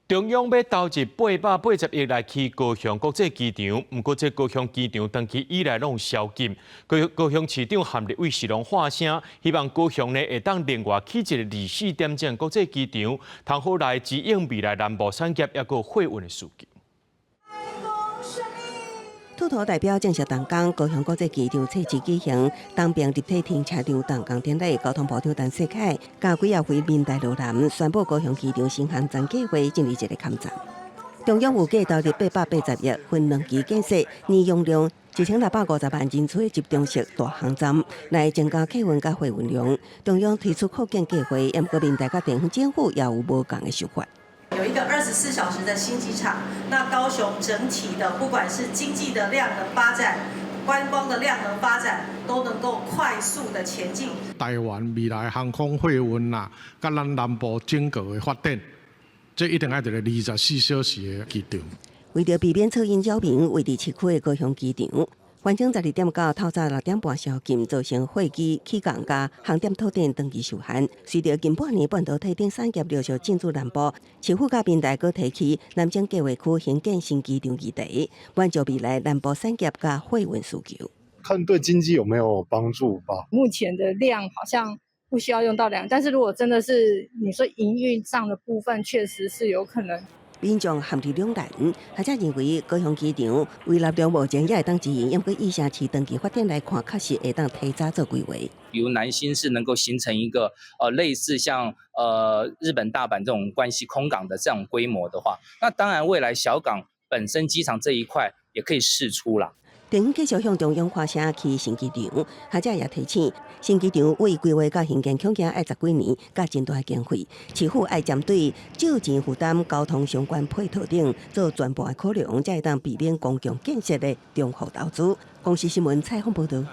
中央欲投入880億來起高雄國際機場，毋過這高雄機場長期以來攏宵禁。高高雄市長和立委是攏喊聲，希望高雄呢會當另外起一個24點鐘國際機場，通好來支應未來南部產業抑閣貨運的需求。兔頭代表正式動工，高雄國際機場測試舉行，東爿立體停車場動工典禮，交通部長陳世凱佮幾仔位民代落南宣布高雄機場新航站計劃進入一个坎站。中央預計投入880億，分兩期建設，年容量1650萬人次的集中式大航站，來增加客運佮貨運量。中央推出擴建計劃，毋過民代佮地方政府也有無仝的想法。有一個24小時的新機場，那高雄整體的不管是經濟的量能發展、觀光的量能發展，都能夠快速的前進。台灣未來航空貨運啦，佮咱南部整個的發展，這一定愛一个24小時的機場。為著避免噪音擾民，位佇市區的高雄機場，原先12點到透早6點半宵禁，造成貨機起降佮航點套電長期受限。隨著近半年半導體等產業陸續進駐南部，市府佮民代閣提起南勢計劃區興建新機場議題，滿足未來南部產業佮貨運需求。看對經濟有沒有幫助吧？目前的量好像不需要用到兩，但是如果真的是你說營運上的部分，確實是有可能。民眾陷佇兩難，學者認為高雄機場為納量目前也會當經營，毋過以城市長期發展來看，確實會當提早做規劃。比如南新是能夠形成一個類似像日本大阪這種關西空港的這種規模的話，那當然未來小港本身機場這一塊也可以釋出啦。地方繼續向中央喊聲起新機場，學者也提醒，新機場為規劃佮興建恐驚愛十幾年，佮真大經費，市府愛針對借錢負擔、交通相關配套等做全盤的考量，才會當避免公共建設的重複投資。公視新聞採訪報導。